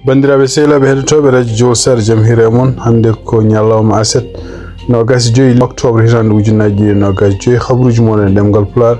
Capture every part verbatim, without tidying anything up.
Banndiraaɓe sehilaaɓe heɗotooɓe radio Jowol Sare, jam hiire e mon. Hannde ko ñalawma aset, noogaas e joy octobre, hitaande ujunnaji ɗiɗi e noogaas e joy. Habruuji mon e ɗemngal Pulaar.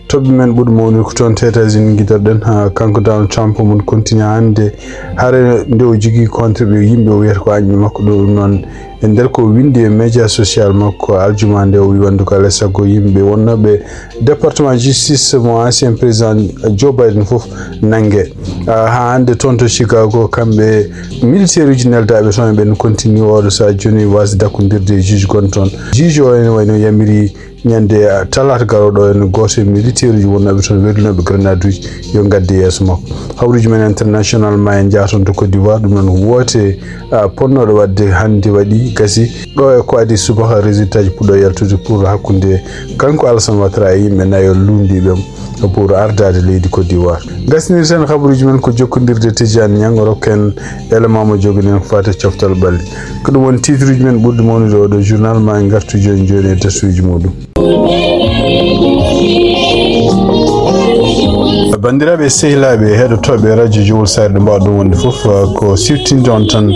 Toɓɓe men ɓurɗo mawnude ko toon to États-Unis ngidaɗen, haa kanko Donald Trump omo continue hannde hare nde o jogii contre ɓe yimɓe o wiyata ko añɓe makko ɗo. Ɗum noon, e nder ko winndi e média social makko aljuma nde, o wi wonde ko alaa e sago yimɓe wonnooɓe département justice mo ancien président Joe Biden fof nannge. Ah, haa hannde toon to Chicago, kamɓe militaire uji neldaaɓe toon ɓen continue oɗo sahaa jooni waasde dakkondirde e juge gonɗo toon. Juge o ene wayno yamiri ñande, ah, talaata garooɗo en gooto e militaire uji wonnooɓe toon werlinooɓe grenade uji yo ngadde yeeso makko. Habruuji men international ma en njaha toon to Côte d'Ivoire, ɗum noon woote, ah, ponnooɗo waɗde hannde waɗi gasi. Ɗo e ko adii subaka résultat ji puɗɗo yaltude pour hakkunde kanko Alassane Ouattara e yimɓe nayo luulndiiɓe mo pour ardaade leydi Côte d'Ivoire. Ngasnirten habruuji men ko jokkondirde Tidiane Niang, rokken élément mo jogoɗen ko faati e coftal ɓalli. Ko ɗum woni titre uji men ɓurɗi mawnude oɗo journal, ma en ngartu jooni jooni e datuuji muɗum. Banndiraaɓe e sehilaaɓe heɗotooɓe radio Jowol Sare ɗo mbaawɗon wonde fof, ko siftinde on tan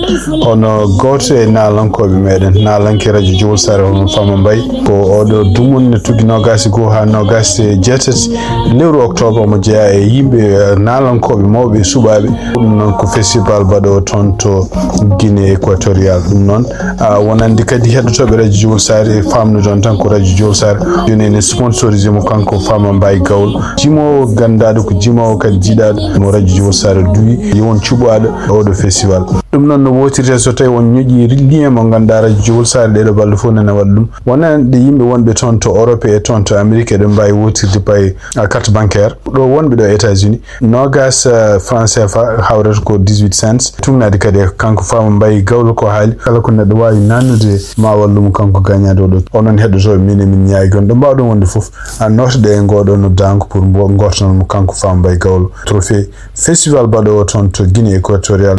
hono gooto e naalankooɓe meɗen, naalanke radio Jowol Sare, hono Fama Mbaye. Ko oɗo dumunna tuggi noogaas e goo haa noogaas e jeetati lewru octobre, omo jeyaa e yimɓe, eh, naalankooɓe mawɓe e suɓaaɓe. Ɗum noon ko festival baɗoowo toon to Guinée Équatoriale. Ɗum noon, ah, wonande kadi heɗotooɓe radio Jowol Sare e faamnude on tan ko radio Jowol Sare jooni ene sponsorisé mo kanko Fama Mbaye Gawlo, jimoowo ganndaaɗo, ko jimoowo kadi jiɗaaɗo mo radio Jowol Sare duwi, yo won cuɓaaɗo oɗo festival. Ɗum noon no wootirte so tawi on ñoƴi lien mo ngannduɗaa radio Jowol Sare ɗeɗo balɗe fof nana waɗa ɗum. Wonande yimɓe wonɓe toon to Europe e toon to Amérique, eɗen mbaawi wootirde paye, ah, carte bancaire. Ɗo wonɓe ɗo États-Unis, noogaas, eh, franc C F A hawrata ko dix-huit cents. Tugnaade kadi e kanko Fama Mbaye Gawlo ko haali, kala ko neɗɗo waawi naatnude ma wallu mo kanko gagnant o ɗo. Onon heɗotooɓe men, emin ñaagii on ɗo mbaawɗon wonde fof, a nootoɗe e ngooɗo noddaango pour mbo-, ngortanon mo kanko Fama Mbaye Gawlo. Trophée festival baɗoowo toon to Guinée Équatoriale.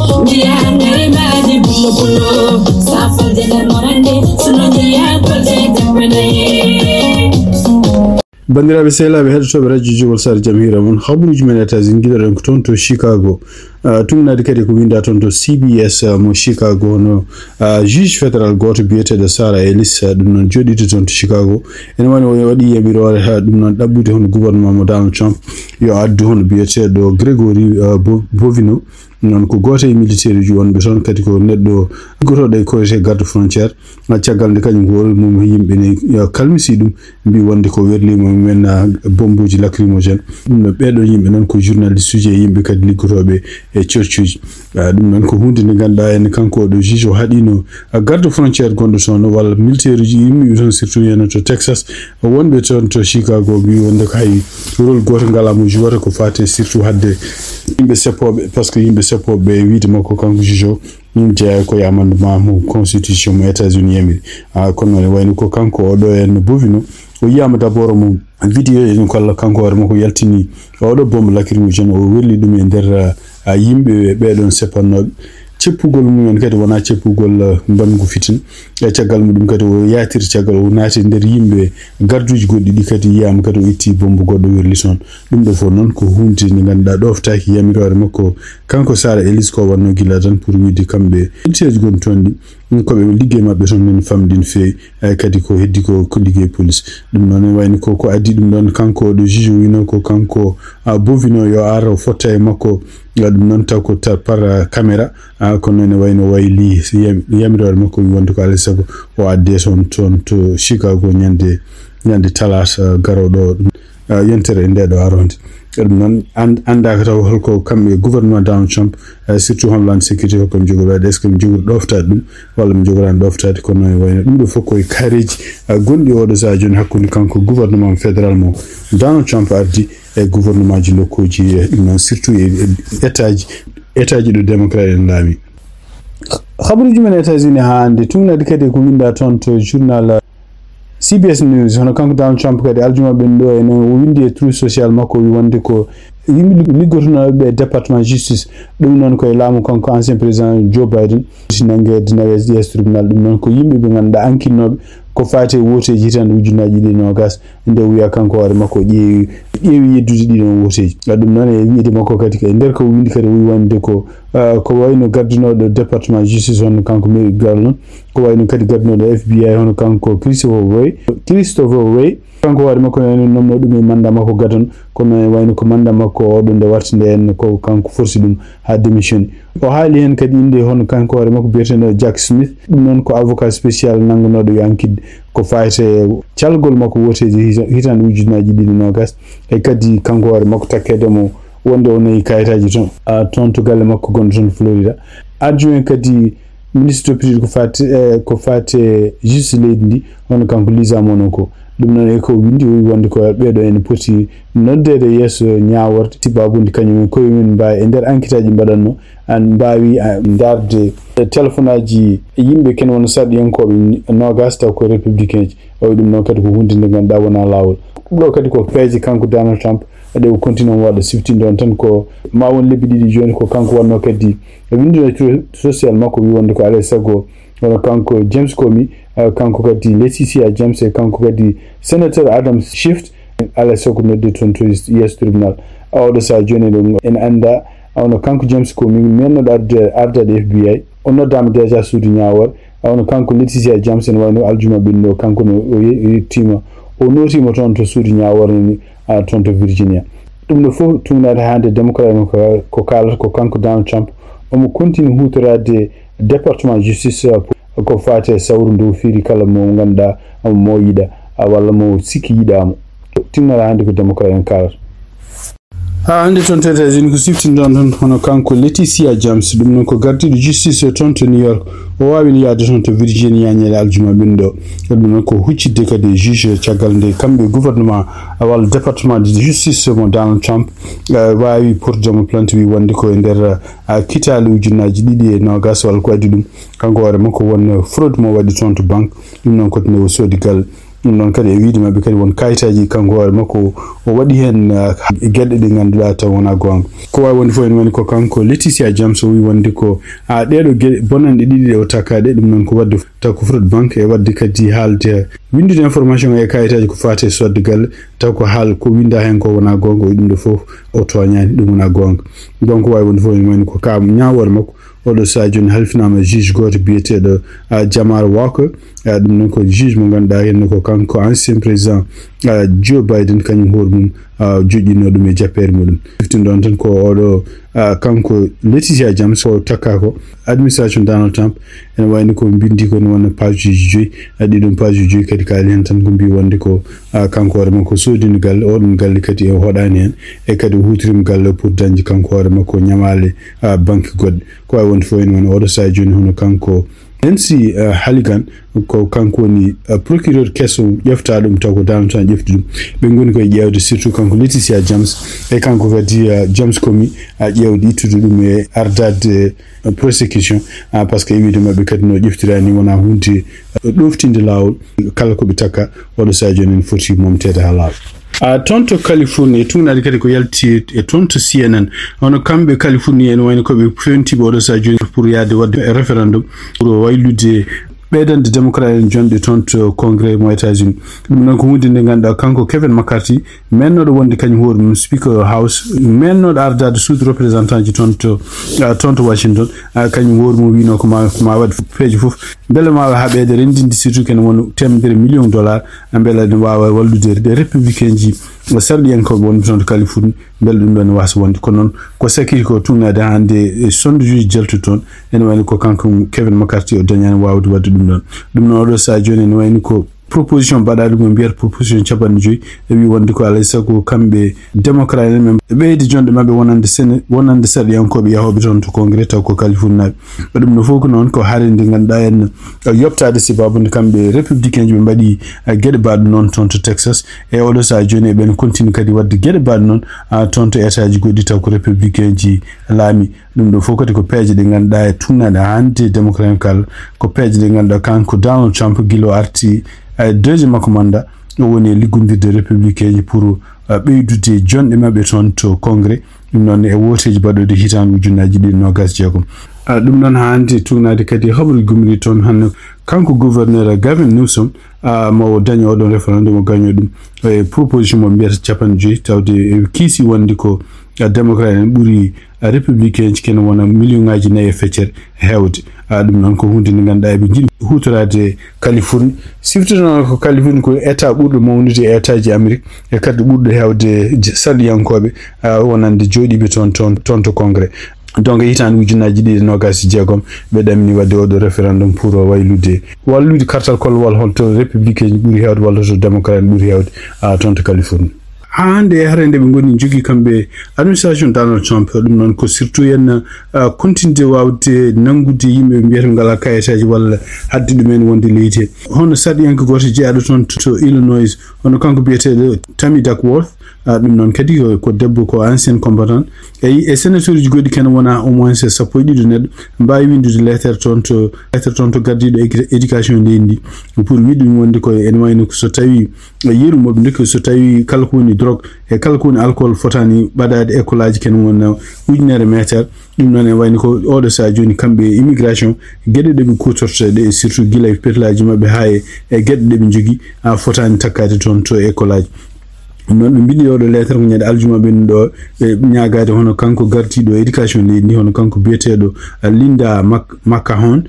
Banndiraaɓe sehilaaɓe heɗotooɓe radio Jowol Sare, jam hiire mon. Habruuji men États-Unis, ngiɗoɗen ko toon to Chicago. Ah, tugnaade kadi ko winndaa toon to C B S, ah, mo Chicago, hono, ah, juge fédéral gooto biyeteeɗo Sarah Ellis, ah, ɗum noon jooɗiiɗo toon to Chicago. Ene wayno o waɗi yamiroore, ah, ɗum noon ɗaɓɓude hono gouvernement mo Donald Trump yo addu hono biyeteeɗo Gregory, ah, Bo-, Bovino. Noon ko gooto e militaire uji wonɓe toon, kadi ko neɗɗo liggotooɗo e ko wiyetee garde frontière. Caggal nde kañum ko oɗo mum yimɓe ne, eh, kalmisi ɗum, mbi wonde ko werlii mo men, ah, bombuuji lacrymogène. Ɗum ɗo ɓeeɗo yimɓe noon ko journaliste uji e yimɓe kadi liggotooɓe e church uji. Ah, ɗum noon ko huunde nde ngannduɗaa en kanko oɗo juge o haɗiino, ah, garde frontière gonɗo toon walla militaire uji yimɓe toon, surtout heno to Texas, wonɓe toon to Chicago mbi wonde ko hay rôle gooto ngalaa mo jouata ko faati surtout hadde yimɓe seppooɓe, par ce que yimɓe seppooɓe ɓe wiide makko kanko juge o, ɗum jeyaa ko e amendement mo constitution mo États-Unis yamiri. Ah, kono ne wayno ko kanko oɗo en Bovino, o yiyaama d'abord mo vidéo ene kolla kanko hoore makko yaltini oɗo bombe lacrymogène, o welli ɗum e nder, ah, yimɓe ɓeɗon seppannooɓe. Ceppugol mum en kadi wonaa ceppugol, ah, mbangu fitin. E caggal muɗum kadi o yaatiri caggal o naati e nder yimɓe garduuji goɗɗi ɗi kadi yiyaama kadi o itti bombe goɗɗo werli toon. Ɗum ɗo fof noon ko huunde nde ngannduɗaa ɗoftaaki yamiroore makko. Kanko Sarah Ellis ko wannoo gila tan pour wiide kamɓe militeeji gonɗi toon ɗi, ko ɓe liggey maɓɓe toon noon famɗi no feewi. Ay kadi ko heddi ko, ko liggey police. Ɗum noon ne wayno ko, ko addi ɗum ɗoon kanko ɗo juge o wino ko kanko, ah, Bovino yo ar o fotta e makko. Ah, ɗum noon taw ko ta-, par, ah, caméra. Ah, kono ne wayno wayli si yam-, yamiroore makko wi wonde ko alaa e sago o adde toon, toon to Chicago ñande, ñande talaata garooɗo o. Ah, yontere e nde ɗo aronde. E ɗum noon, and-, anndaaka taw holko kamɓe gouvernement Donald Trump, ah, surtout Homeland Security, holko ɓe njogori waɗde, est-ce que ɓe njogori ɗoftaade ɗum, walla ɓe njogoraani ɗoftaade, kono e wayno ɗum ɗo fof koye kareeji, ah, gonɗi oɗo sahaa jooni hakkunde kanko gouvernement fédéral mo Donald Trump ardi e gouvernement ji lokkuuji, e ɗum noon surtout e, e état ji, état ji ɗo démocrate en laami. Habaruuji men États-Unis haa hannde, tuugnaade kadi ko winndaa toon to journal C B S News, hono kanko Donald Trump kadi aljuma ɓen ɗo ene o winndi e truc social makko, o wi wonde ko Yimɓe lig-, liggotonooɓe e département justice, ɗum noon ko e laamu kanko ancien président Joe Biden, si nanngeede naweeje ɗi yeeso tribunal. Ɗum noon ko yimɓe ɓe ngannduɗaa ankinnooɓe ko faati e wooteeji hitaande ujunnaaji ɗiɗi e noogaas, nde o wiya kanko hoore makko o ƴeewi, ƴeewi yeddude ɗiɗon wooteeji. Ɗum noon e wiide makko kadi ko e nder ko windi kadi o wi wonde ko, ah, ko wayno gardinooɗo département justice hono kanko Merrick Garland, ko wayno kadi gardinooɗo F B I hono kanko Christopher Wray, Christopher Wray, kanko hoore makko ne nomno ɗum e manda makko gadon, kono e wayno ko manda makko oɗo nde warti nde en ko kanko forsi ɗum ha démissionné. O haali hen kadi inde hono kanko hoore makko biyeteɗo Jack Smith, ɗum noon ko avocat spécial nanngunooɗo yo ankidde ko fayte calgol makko wooteeji hita-, hitaande ujunnaaji ɗiɗi noogas, e kadi kanko hoore makko takkeede mo wonde o nayi kayitaaji toon, ah, toon to galle makko gonɗo toon Florida. Adjoint kadi ministre député ko fati, eh, ko fati justice leydi ndi, hono kanko Lisa Monaco. Ɗum noon e ko windi, o wi wonde ko ɓeeɗo ene poti noddeede yeeso ñaaworde, sibabude kañum en koye mum mbaawi e nder enquête aji mbaɗatno, an mbaawi, ah, ndaarde e téléphone aji yimɓe ken wona sarɗiyankooɓe noogas taw ko républicain ji. O wi ɗum noon kadi ko hunde nde ngannduɗaa wonaa laawol. Ɗum ɗo kadi ko peeje kanko Donald Trump, ɗe o continue on waɗa, siftinde on tan ko ma won lebbi ɗiɗi jooni ko kanko wonno kadi winndunoo e social makko, wi wonde ko alaa e sago hono kanko James Comey, eh, kanko kadi Letitia James e kanko kadi sénateur Adam Schiff, alaa e sago nodde toon to yeeso tribunal. Oɗo sahaa jooni eɗen, en anndaa, hono kanko James Comey, mennoɗo arde-, ardaade F B I, o noddaama déjà suudu ñaawoore. Hono kanko Letitia James, ene wayno aljuma ɓennuɗo, kanko no o ye-, yettiima, o nootiima toon to suudu ñaawoore ni, ah, toon to Virginia. Ɗum ɗo fof tuugnaade hannde démocrate en ko, ko kaalata ko kanko Donald Trump, omo continue huutoraade département justice, ah, ko faati e sawru ndu fiiri kala mo ngannduɗaa mo yiɗa, ah, walla mo sikki yiɗaa mo. Tuugnaade hannde ko démocrate en kaalata. Haa hannde toon to États-Unis ko siftinɗon toon, hono kanko Letitia James, ɗum noon ko gardiiɗo justice toon to New York, o waawino yahde toon to Virginia ñande aljuma ɓennuɗo. Ɗum noon ko huccitde kadi e juge caggal nde kamɓe gouvernement walla département de justice mo Donald Trump, eh, waawi portude mo plainte, wi wonde ko e nder, eh, kitaale ujunnaaji ɗiɗi e noogas walla ko addi ɗum. Kanko hoore makko won fraude mo waɗi toon to banque, ɗum noon ko nde o soodi galle. Ɗum noon kadi e wiyde maɓɓe kadi won kayitaaji kanko hoore makko o waɗi heen, ah, geɗe ɗe ngannduɗaa taw wonaa goonga. Ko waawi wonde fof ene woni ko kanko Letitia James o wi wonde ko, ah, ɗeeɗo geɗe bonanɗe ɗiɗi ɗe o takkaɗe, ɗum noon ko waɗde taw ko fraude banque e waɗde kadi haalde winndude information e kayitaaji ko faati e soodde galle taw ko haal ko winnda heen ko wonaa goonga, o wi ɗum ɗo fof o tooñaani, ɗum wonaa goonga. Donc waawi wonde fof ene woni ko ka ñaawoore makko. Oɗo sahaa jooni halfinaama juge gooto biyeteeɗo, ah, Jamar Walker. Ah, ɗum noon ko juge mo ngannduɗaa heen ko kanko ancien président, ah, Joe Biden, kañum hoore mum, ah, joƴƴinoo ɗum e jappeere muɗum. Siftinɗon tan ko oɗo, ah, kanko Letitia James ko takka ko administration Donald Trump. Ene wayno ko mbindi ko ne wona page uji joyi, ah, ɗiɗon page uji joyi kadi kaali heen tan ko mbi wonde ko, ah, kanko hoore makko soodino galle, oɗon galle kadi o hoɗaani heen, e kadi o huutorima galle pour dañde kanko hoore makko ñamaale, ah, banque goɗɗe. Ko waawi wonde fof ene woni oɗo sahaa jooni hono kanko Nancy, eh, Halligan, ko kanko woni, eh, procureur keso ƴefta ɗum taw ko Donald Trump ƴefti ɗum. Ɓe ngoni koye ƴeewde surtout kanko Letitia James e kanko kadi, eh, James Comey, a ƴeewde ittude ɗum e ardaade, eh, prosecution, ah, par ce que e wiyde maɓɓe kadi no ƴeftirani wona hunde, eh, ɗoftinde laawol kala ko ɓe takka oɗo sahaa jooni ene foti momteede haa laaɓa. Ah, toon to Californie, e tuugnaade kadi ko yalti e toon to C N N. Hono kamɓe Californie, ene wayno ko ɓe fewtiiɓe oɗo sahaa jooni pour yahde waɗde référendum, pour waylude ɓeydande démocrate en jonɗe toon to Congrès mo États-Unis. Ɗum noon ko huunde nde ngannduɗaa kanko Kevin McCarthy, mennooɗo wonde kañum hoore mum Speaker House, mennooɗo ardaade suudu représentant ji toon to, ah, toon to Washington, ah, kañum hoore mum wiino ko ma, ko ma waɗ peeje fof. Mbele ma haɓeede renndinde surtout kene won teemedere million dollar, mbele ene waawa wallude ɗe républicain ji sarɗiyankooɓe wonɓe toon to Californie, mbele ɗum ɗoon ne waasa wonde. Kono noon, ko sakiri ko tuugnaade hannde e sonde uji jaltuɗi toon, ene wayno ko kanko Kevin McCarthy o dañaani waawde waɗde ɗum ɗoon. Ɗum noon, oɗo sahaa jooni ene wayno ko proposition mbaɗaaɗo mo mbiyata proposition capanɗe joyi, e wi wonde ko alaa e sago kamɓe démocrate en ɓe ɓeydi jonɗe maɓɓe wonande sene-, wonande sarɗiyankooɓe yahooɓe toon to Congrès taw ko Californie naaɓe. Ɗum ɗo fof ko noon ko hare nde ngannduɗaa en, eh, yoɓtaade sababu nde kamɓe républicain ji ɓe mbaɗi, eh, geɗe mbaɗɗo noon toon to Texas. E oɗo sahaa jooni eɓen continue kadi waɗde geɗe mbaɗɗo noon, ah, toon to État ji goɗɗi taw ko républicain ji laami. Ɗum ɗo fof kadi ko peeje ɗe ngannduɗaa e tuugnaade hannde démocrate en kala, ko peeje ɗe ngannduɗaa kanko Donald Trump gila o arti, eh, deuxième makko mandat, o woni e liggondirde républicain ji pour, ɓeydude jonɗe maɓɓe toon to Congrès. Ɗum noon e wooteeji baɗɗooɗi hitaande ujunnaaji ɗiɗi e noogaas e jeegom. Ɗum noon haa hannde tugnaade kadi haɓre gummiri toon hannde kanko gouverneur Gavin Newsom, mo dañi oɗon référendum o gaño ɗum e proposition mo mbiyata capanɗe joyi tawde e kiisi wonde ko démocrate en ɓuri républicain ci kene wona million ngaji nayi e feccere heewde. Ɗum noon ko hunde nde ngannduɗaa eɓe njiɗi huutoraade Californie. Siftirno ko Californie ko état ɓurɗo mawnude e état ji Amérique e kadi ɓurɗo heewde sarɗiyankooɓe wonande jooɗiiɓe toon toon toon to Congrès. Donc e hitaande ujunnaaji ɗiɗi e noogaas e jeegom ɓe ɗamini waɗde oɗo référendum pour waylude wallude kartal kollowal holto républicain ji ɓuri heewde walla to démocrate ɓuri heewde toon to Californie. Haa hannde e hare nde ɓe ngoni njogii kamɓe administration Donald Trump, ɗum noon ko surtout en continude waawde nanngude yimɓe ɓe mbiyata ngalaa kayitaaji walla haɗde ɗumen wonde leydi he. Hono sarɗiyanke gooto jeyaaɗo toon to Illinois, hono kanko biyeteeɗo Tammy Duckworth, ɗum noon kadi ko debbo ko ancien combattant. Eyi e sénateur uji goɗɗi kene wona au moins sappo e ɗiɗo neɗɗo mbaawi winndude lettre toon to lettre toon to gardiiɗo éducation leydi ndi pour wiide ɗum wonde koye ene wayno so tawi yeru moɓe ndokki so tawi kala ko woni drogue e kala ko woni alcool fotani ɓadaade école aji ken wona ujunere meter. Ɗum noon e wayni ko oɗo saa jooni kamɓe e immigration geɗe ɗe ɓe kutorta ɗe surtout gila e petalaji maɓɓe haa e geɗe ɗe ɓe njogii a fotani takkaade toon to école aji. Ɗum noon ɓe mbindi oɗo lettre ko ñande aljuma ɓen ɗo ɓe ñaagaade hono kanko gardiiɗo éducation leydi ndi hono kanko biyeteeɗo Linda Mac- Macahon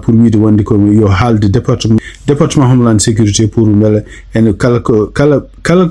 pour wiide wonde ko yo haalde département département homeland sécurité pour mbele ene kala ko kala kala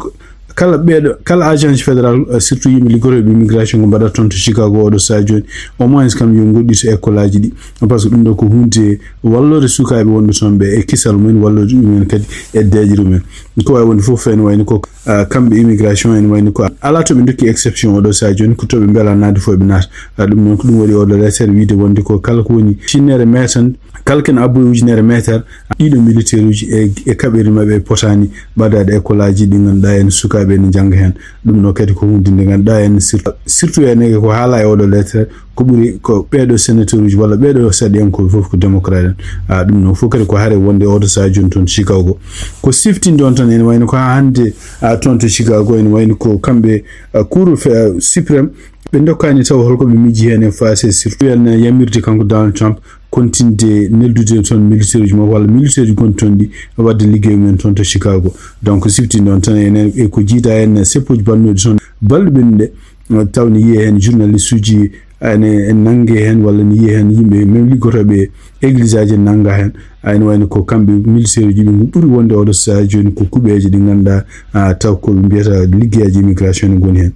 kala ɓeeɗo kala agence fédéral surtout yimɓe liggotooɓe immigration ko mbaɗata toon to Chicago oɗo saa jooni au moins kam yo ngoɗɗi to école aji ɗi. Parce que ɗum ɗo ko hunde walloore sukaaɓe wonɓe toon ɓe e kisal mumen walloore ɗumen kadi e deeƴre mumen. Ko wawi wonde fof ene wayno ko kamɓe immigration ene wayno ko alaa to ɓe ndokki exception oɗo saa jooni ko to ɓe mbela naade fof ɓe naata. Ɗum noon ko ɗum waɗi oɗo lettre wiide wonde ko kala ko woni tinnere metan kala ken abboy ujunere meter ɗiɗo militaire uji e, e kaɓirɗe maɓɓe potani ɓadaade école aji ɗi ngannduɗaa en sukaaɓe ene njannga heen. Ɗum ɗo kadi ko hunde nde ngannduɗaa en surtout surtout ene ko haala e oɗo lettre ko ɓuri ko ɓeeɗo sénateur uji walla ɓeeɗo saɗiyankooɓe fof ko démocrate en. A ɗum noon fof kadi ko hare wonde oɗo saa jooni toon Chicago ko siftinde on tan ene wayno ko haa hannde a toon to Chicago ene wayno ko kamɓe cour suprême ɓe ndokkaani taw holko ɓe miiji heen e faase surtout en yamirde kanko Donald Trump kontinde neldude toon militaire uji makko walla militaire uji gonɗi toon ɗi wadde liggey mumen toon to Chicago. Donc sifti noon tan enen e ko jiida en seppuji bannuɗi toon balɗe ɓennuɗe taw ne yiye heen journaliste uji ene nannge heen walla ne yiye heen yimɓe même liggotooɓe église aji en nannga heen. Ene wayno ko kamɓe militaire uji ɓe ɓuri wonde oɗo saa jooni ko kuɓeeje ɗi ngannduɗaa taw ko ɓe mbiyata liggeyaji immigration ne ngoni heen.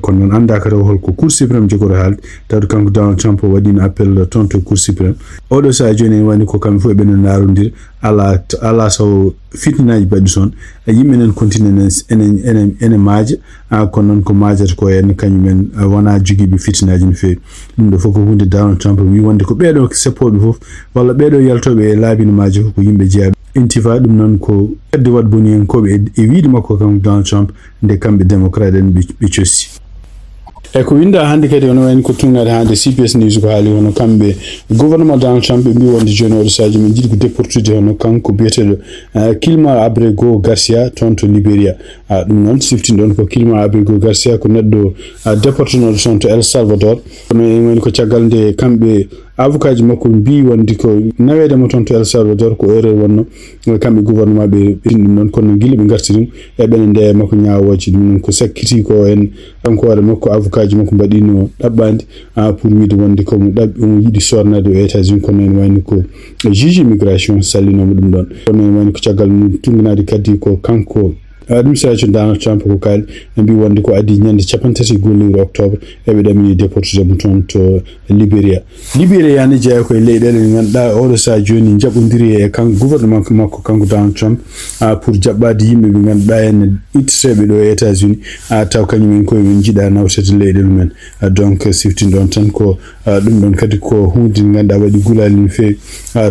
Kono noon anndaaka taw holko cour suprême jogoto haalde tawde kanko Donald Trump o waɗino appel toon to cour suprême. Oɗo saa jooni ene wayno ko kamɓe fof ɓe no ndaarondira alaa alaa taw fitinaaji baɗɗi toon. Yimɓe nen continue ene ene ene maaja. Kono noon ko maajata ko en kañum en wona jogiiɓe fitinaaji no feewi. Ɗum ɗo fof ko hunde Donald Trump wi wonde ko ɓeeɗo seppooɓe fof walla ɓeeɗo yaltooɓe e laabi no maaja ko yimɓe jeyaɓe intifa. Ɗum noon ko fedde waɗ boniyankooɓe e wiide makko kanko Donald Trump nde kamɓe démocrate en ɓe cosi. E ko winnda hannde kadi hono wayni ko tugnaade hannde C B S News ko haali hono kamɓe gouvernement Donald Trump ɓe mbi wonde jooni oɗo sadio men jiɗi ko déportude hono kanko biyeteeɗo Kilma Abrego Garcia toon to Liberia. Ɗum noon siftin ɗoon ko Kilma Abrego Garcia ko neɗɗo déportenooɗo toon to El Salvador. Kono en wayni ko caggal nde kamɓe avocat ji makko mbi wonde ko naweede mo toon to El Salvador ko erreur wonno. Kamɓe gouvernement ɓe ɓeɗin ɗum noon kono gila ɓe gartiri mo eɓene ndeya makko ñawooje. Ɗum noon ko sakkiti ko en kanko hoore makko avocat ji makko mbaɗino ɗaɓɓandi pour wiide wonde komo ɗaɓɓi omo yiɗi sornade o États-Unis kono en wayni ko juge immigration sallinoma ɗum ɗon. Kono en wayni ko caggal mum tunginade kadi ko kanko administration Donald Trump ko kaali ɓe mbi wonde ko adi ñande capanɗe tati gollewru octobre eɓe ɗamini déportude mo toon to Liberia. Liberia ne jeeya koye leyɗeele ɗe ngannduɗaa oɗo saha jooni jaɓodiri e kan gouvernement makko kanko Donald Trump pour jaɓɓaade yimɓe ɓe ngannduɗaa en itteteeɓe ɗo e États-Unis taw kañum en koye men jiɗa nawtede leyɗeele men. Donc siftin ɗon tan ko ɗum ɗon kadi ko hunde nde ngannduɗaa waɗi gulaali no feewi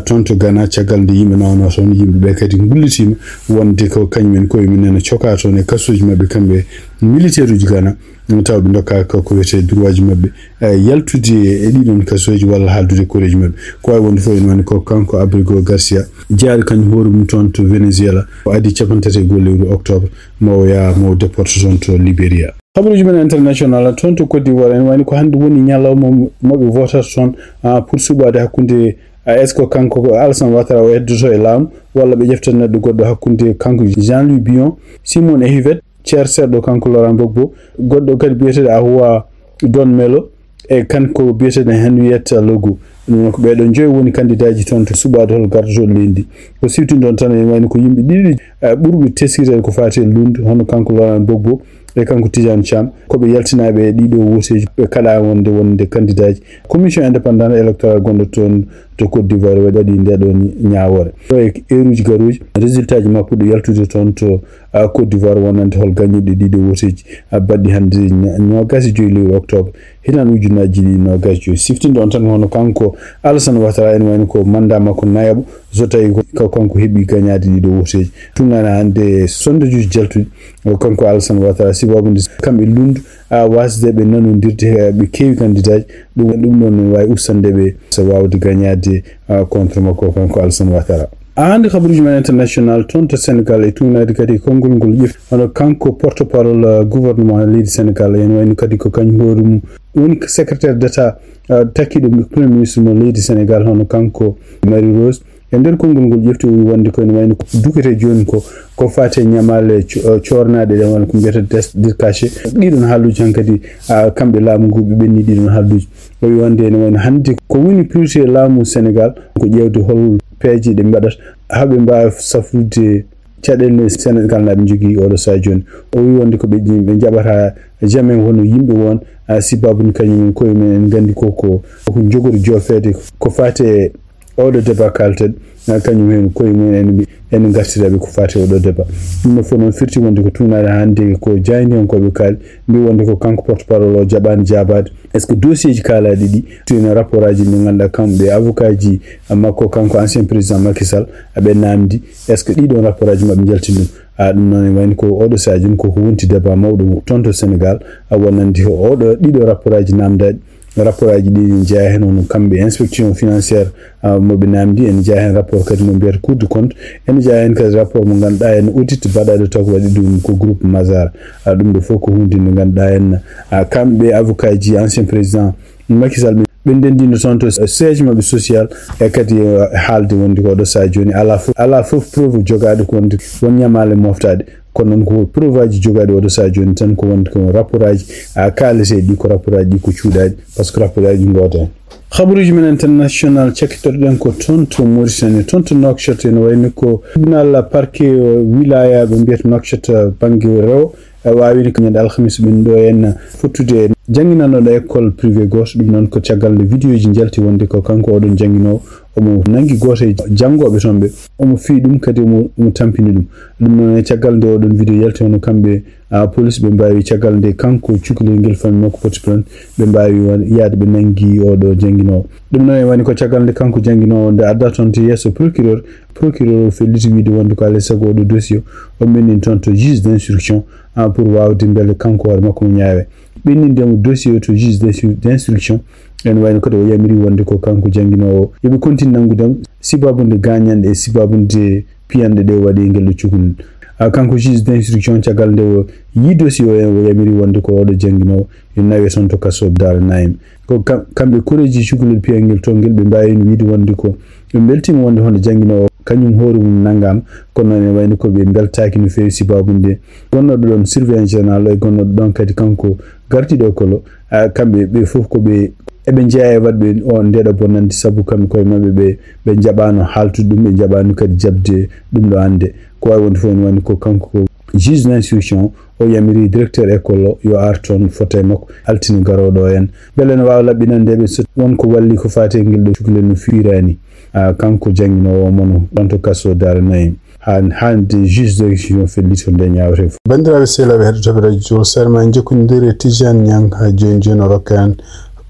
toon to Ghana caggal nde yimɓe nawno toon yimɓe ɓe kadi ngullitiima wonde ko kañum en koye men ene cokaa toon e kasuuji maɓɓe kamɓe militeeruuji Gana, tawa ɓe ndokkaaka ko wiyetee droitji maɓɓe, eh, yaltude e ɗiɗon kasuuji walla haaldude koreeji maɓɓe. Ko waawi wonde fof ene wayno ko kanko Abrigo Garcia, jeyaaɗo kañum hoore mum toon to Venezuela, o adii cappanɗe tati e go'o lewru octobre, mo o yaha mo o déporté toon to Liberia. Habaruuji men international, toon to Côte d'Ivoire, ene wayno ko hannde woni ñalawma mo ɓe vootata toon, ah, pour suɓaade hakkunde, ah, est-ce que kanko ko Alassane Ouattara o heddoto e laamu, walla ɓe ƴeftat neɗɗo goɗɗo hakkunde kanko Jean-Louis Bion, Simon Ehivette, ceer seeɗɗo kanko Laurent Gbagbo, goɗɗo kadi biyeteeɗo Ahoua Don Melo, e kanko biyeteeɗo Henriette Logou. Ɗum noon ko ɓee ɗoo njoyo woni kandidaaji toon to suɓaade hol gardoto leydi ndi. Ko siwtinde on tan, ene wayno ko yimɓe ɗiɗi, eh, ɓurɓe teskireede ko faati e luulnde, hono kanko Laurent Gbagbo e kanko Tidiane Thiam. Ko ɓe yaltinaaɓe e ɗiɗo wooteeji, ɓe kaɗaa wonde wonde kandidaaji. Commission indépendante électorale gonɗo toon to Côte d'Ivoire waɗi nde ɗoo ñaawoore. Ɗo e heure uji garooji, résultat ji makko ɗo yaltude toon to, ah, Côte d'Ivoire wonande hol gañiiɗo ɗiɗo wooteeji, ah, baɗɗi hannde ña-, noogaas e joy lewru octobre. Hitaande ujunnaaji ɗiɗi e noogaas e joy. Siftinde on tan, hono kanko Alassane Ouattara, ene wayno ko mandat makko nayaɓo, so tawi ko, ko kanko heɓi gañaade ɗiɗo wooteeji. Tuugnaade hannde sondajuuji jaltuɗi, o kanko Alassane Ouattara, sibabude kamɓe luulnde, a, waasde ɓe nanondirde, e ɓe keewi kandidaaji. Ɗum, ɗum ɗoon ne waawi ustade ɓe so waawde gañaade, a, contre makko kanko Alassane Ouattara. A, hannde habaruuji men international toon to Sénégal e tuugnaade kadi konngol ngol ƴefti hono kanko porte-parole, a, gouvernement leydi Sénégal, ene wayno kadi ko kañum hoore mum woni secrétaire d'État, a, takkiiɗo Premier Ministre mo leydi Sénégal, hono kanko Marie Rose. E nder konngol ngol ƴefti, o wi wonde ko ene wayno ko duketee jooni ko, ko faati e ñamaale co-, coornaaɗe ɗe wano ko mbiyata des, des cachets. Ɗiɗon haaluuji hankadi, a, kamɓe laamu ngu ɓe ɓenni ɗiɗon haaluuji. O wi wonde ene wayno hannde ko woni priorité laamu Sénégal ko ƴeewde hol peeje ɗe mbaɗata haa ɓe mbaawa safrude caɗeele ɗe Sénégal naaɓe njogii oɗo sahaa jooni. O wi wonde ko ɓe, ɓe njaɓata jamais hono yimɓe won, a, sibabude kañum en koye mum en nganndi ko, ko, ko jogori joofeede ko faati e oɗo débat kaalten, a, kañum en koye mum en, en ngartira ɓe ko faati e oɗo débat. Ɗum ɗo fof noon firti wonde ko tuugnaade hannde ko jaayndiyankooɓe kaali, mbi wonde ko kanko porte-parole o jaɓaani jaabaade. Est-ce que dossier ji kaalaaɗi ɗi, tawino rapport aji ɗi ngannduɗaa kamɓe avocat ji makko, kanko ancien président Macky Sall, aɓe naamndi, est-ce que ɗiɗon rapport aji maɓɓe njaltini ɗum? A, ɗum noon ene wayno ko oɗo sahaa jooni ko, ko wonti débat mawɗo toon to Sénégal, a, wonande ko oɗo, ɗiɗo rapport aji naamndaaɗi. Rapport aji ɗi ene jeyaa heen hono kamɓe inspection financière, a, mo ɓe naamndi, ene jeyaa heen rapport kadi mo mbiyata Cour des comptes, ene jeyaa heen kadi rapport mo ngannduɗaa en audit baɗaaɗo taw ko waɗi ɗum ko groupe Mazars. A, ɗum ɗo fof ko huunde nde ngannduɗaa en, a, kamɓe avocat ji ancien président Macky Sall ɓe, ɓe ndenndino toon to siège maɓɓe social, e kadi, e, haalde wonde ko oɗo sahaa jooni alaa fof, alaa fof preuve jogaaɗo ko wonde won ñamaale moftaaɗe. Kono noon ko preuve aji jogaaɗi oɗo sahaa jooni tan ko wonde ko rapport aji, a, kaaleteeɗi ɗi ko rapport aji ɗi ko cuuɗaaɗi, par ce que rapport aji ɗi ngooto heen. Habaruuji men international cakkitorɗen ko toon to Mauritanie, toon to Nouakchott, ene wayno ko tribunal parquet, o, wilaya ɓe mbiyata Nouakchott, bannge rewo, e, waawino ko ñande alhamis ɓen ɗo en fottude e jannginanooɗo école privé gooto. Ɗum noon ko caggal nde vidéo ji njalti wonde ko kanko oɗon jannginoowo omo nanngi gooto e janngooɓe toon ɓe, omo fiyi ɗum kadi omo, omo tampini ɗum. Ɗum noon e caggal nde oɗon vidéo yalti hono kamɓe, a, police ɓe mbaawi caggal nde kanko cukalel ngel famille makko poti plainte, ɓe mbaawi wa-, yaade ɓe nanngi oɗo jannginoowo. Ɗum noon e wayno ko caggal nde kanko jannginoowo nde adda toon to yeeso procureur, procureur o felliti wiide wonde ko alaa e sago oɗo dossier o, o mennin toon to juge d'instruction, a, pour waawde mbele kanko hoore makko mo ñaawe. Ɓenninde mo dossier o to juge d'instru-, d'instruction, ene wayno kadi o yamiri wonde ko kanko jannginoowo o, yo ɓe continue nanngude mo, sibabude gaañanɗe e sibabude piyanɗe ɗe waɗi e ngel ɗo cukalel. A, kanko juge d'instruction, caggal nde o yii dossier o, o yamiri wonde ko oɗo jannginoowo yo nawe toon to kaso Daara Naim. Ko kam-, kamɓe koreeji cukalel piyangel toon ngel, ɓe mbaawino wiide wonde ko ɓe mbeltiima wonde hono jannginoowo o, kañum hoore mum nanngaama, kono noon ene wayno ko ɓe mbeltaaki no feewi sibabude gonnooɗo ɗoon surveillant général o e gonnooɗo ɗoon kadi kanko gardiiɗo école o, a, kamɓe ɓe fof ko ɓe, eɓe njeyaa e waɗɓe o ndeeɗo bonnande, sabu kamɓe koye maɓɓe ɓe, ɓe njaɓaano haaltude ɗum, ɓe njaɓaano kadi jaɓde ɗum ɗo hannde. Ko waawi wonde fof ene wayno ko kanko ko juge d'instruction o, o yamiri directeur école o yo ar toon foto e makko altine garooɗo o en. Mbele ene waawa laɓɓinande ɓe so won ko walli ko faati e ngel ɗo cukalel no fiiraani. A, kanko jannginoowo o mono ɗoon to kaso Daara Naim. Haa hannde juge d'instruction fellito nde ñaawre fof. Banndiraaɓe sehilaaɓe heɗotooɓe radio Jowol, sar ma en jokkondirii e Tijaan Ñaŋ haa jooni jooni o rokka en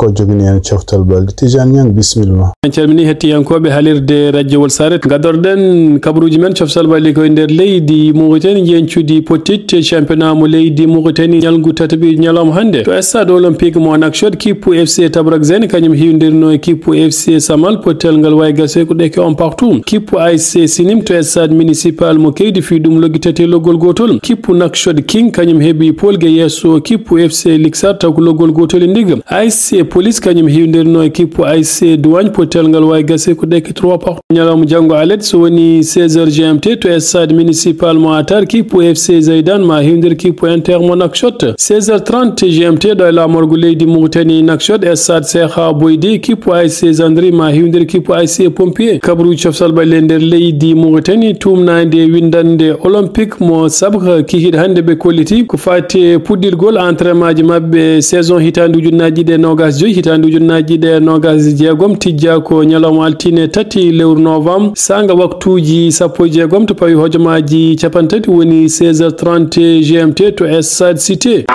Ko jogini en coftal balɗe. Tijaan Ñaŋ, bisimilla ma. En calmini hettiyankooɓe halirde rajowol Saret. Gadorɗen kabaruuji men coftal balɗe ko e nder leydi Mauritanie, njeñcudi potit championnat mo leydi Mauritanie ñalngu tataɓi ñalawma hannde. To stade olympique mo Nouakchott, kippu F C Tabrak Zain kañum hiwdirno e kippu F C Samal, pottal ngal wayi gase ko ɗeke on partout. Kippu A S C Sinim to stade municipal mo Keydi fii ɗum loggi tati e loggol gootol. Kippu Nouakchott King kañum heɓi polge yeeso kippu F C Lixar taw ko loggol gootol e ndiga. A S C Police kañum hiwdirno e kippu A S C Douane, pottal ngal wayi gase ko ɗeke trois partout. Ñalawma janngo alet so woni seize heures G M T to stade municipal mo Atar, kippu F C Zaidan ma hiwdir kippu Inter mo Nouakchott. Seize heures trente G M T ɗo e laamorgo leydi Mauritanie Nouakchott, stade Cheikha Boydi, kippu A S C Gendarmerie ma hiwdir kippu A S C Pompier. Kabaruuji coftal balɗe nder leydi Mauritanie, tuumnaade winndannde Olympique mo Sabha kikiiɗe hannde ɓe kolliti ko faati e puɗɗirgol entraînement ji maɓɓe saison hitaande ujunnaaji ɗiɗi e noogaas joyi, hitaande ujunnaaji ɗiɗi e noogaas e jeegom, tijjaa ko ñalawma altine tati lewru novembre, saanga waktuuji sappo e jeegom to pawi hojomaaji capanɗe tati woni seize heures trente G M T to stade Cité.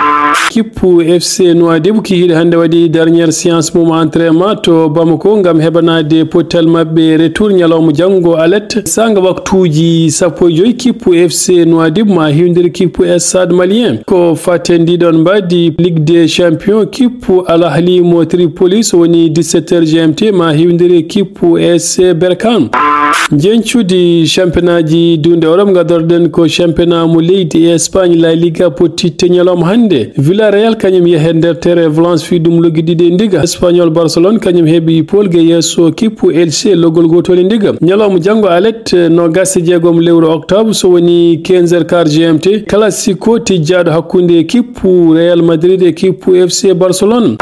Kippu F C Nouadhibou kikiiɗe hannde waɗi dernière séance mum entraînement to Bamako ngam heɓanaade pottal maɓɓe retour ñalawma janngo alet. Saanga waktuuji sappo e joyi, kippu F C Nouadhibou ma hiwdir kippu Stade Malien. Ko fatten ndi ɗon mbaadi Ligue des Champions, kippu Al Ahli mo Tripoli so woni dix-sept heures G M T ma hiwdir kippu S C Berkane. Njeñcudi championnat ji duunde Europe, ngadorɗen ko championnat mo leydi Espagne, La Liga, pottitte ñalawma hannde. Villarreal kañum yehe nder tere Valence fii ɗum loggi ɗiɗi e ndiga. Espagnol Barcelone kañum heɓi polge yeeso kippu Elche loggol gootol e ndiga. Ñalawma janngo alet, noogas e jeegom lewru octobre, so woni quinze heures quart G M T, Classico tijjaaɗo hakkunde kippu Real Madrid e kippu F C Barcelone.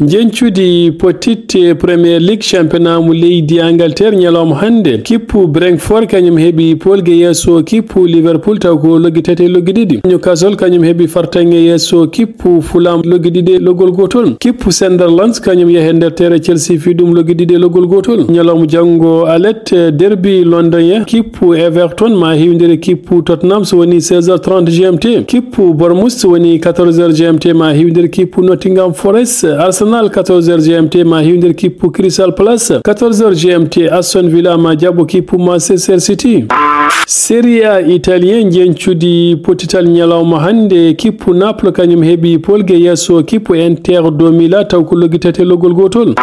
Njeñcudi pottitte Premier League, championnat mo leydi Angleterre, ñalawma hannde, kippu Brentford kañum heɓi polge yeeso kippu Liverpool taw ko loggi tati e loggi ɗiɗi. Newcastle kañum heɓi fartaŋŋe yeeso kippu Fulham loggi ɗiɗi e loggol gootol. Kippu Sunderland kañum yehe nder tere Chelsea fii ɗum loggi ɗiɗi e loggol gootol. Ñalawma janngo alet, derby londonien, kippu Everton ma hiwdiri kippu Tottenham so woni seize heures trente G M T. Kippu Bournemouth so woni quatorze heures G M T ma hiwdiri kippu Nottingham Forest. Arsenal quatorze heures G M T ma hiwdiri kippu Crystal Palace. Quatorze heures G M T, Aston Villa ma jaɓo kippu Manchester City. Serie A italien, njeñcudi pottital ñalawma hannde, kippu Naples kañum heɓi polge yeeso kippu Inter de Milan taw ko loggi tati e loggol gootol.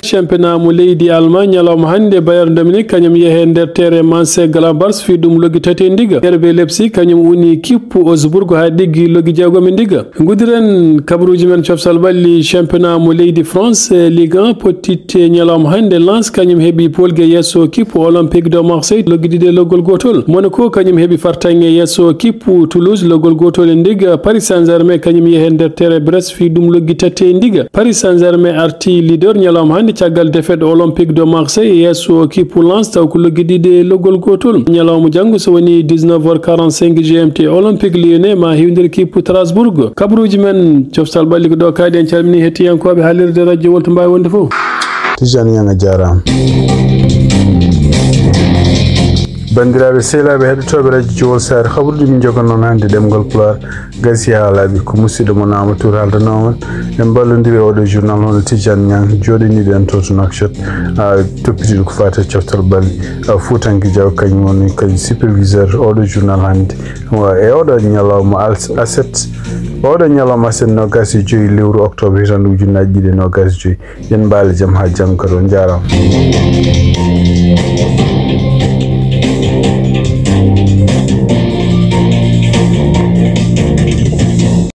Championnat mo leydi Allemagne, ñalawma hannde, Bayern de Munich kañum yehe nder tere Mönchengladbach fii ɗum loggi tati e ndiga. R B Leipzig kañum uni kippu Augsburg haa ɗiggi loggi jeegom e ndiga. Ngudiren kabaruuji men coftal ɓalli championnat mo leydi France, Ligue un, pottitte ñalawma hannde. Lens kañum heɓi polge yeeso kippu Olympique de Marseille loggi ɗiɗi e loggol gootol. Monaco kañum heɓi fartaŋŋe yeeso kippu Toulouse loggol gootol e ndiga. Paris Saint-Germain kañum yehe nder tere Brest fii ɗum loggi tati e ndiga. Paris Saint-Germain arti leader ñalawma hannde caggal défaite Olympique de Marseille yeeso kippu Lens taw ko loggi ɗiɗi e loggol gootol. Ñalawma janngo so woni dix-neuf heures quarante-cinq G M T, Olympique Lyonnais ma hiwdiri kippu Strasbourg. Kabaruuji men coftal ɓalli ko ɗo kaaɗi. En calmini hettiyankooɓe halirde radio Wolto Mbawi wonde fof. Tijani Ñaŋ, a jaaraama. Banndiraaɓe sehilaaɓe heɗotooɓe radio Jowol Saare, kabaruuji min njogono noon hannde ɗemngal Pulaar. Gasi haa laaɓi, ko musidɗo mon Amadou Touré haaldanoo on. En mballondiri e oɗo journal hono Tijani Ñaŋ, jooɗiniiɗo en to to Nouakchott, a, toppitiiɗo ko faati e coftal ɓalli, a, Fuutanke Diaw, kañum woni kañum superviseur oɗo journal hannde. Wa-, e oɗo ñalawma al-, aset, oɗo ñalawma aset noogas e joyi lewru octobre hitaande ujunnaaji ɗiɗi e noogas e joyi. Yen mbaale jam haa janngo kadi, on njaaraama.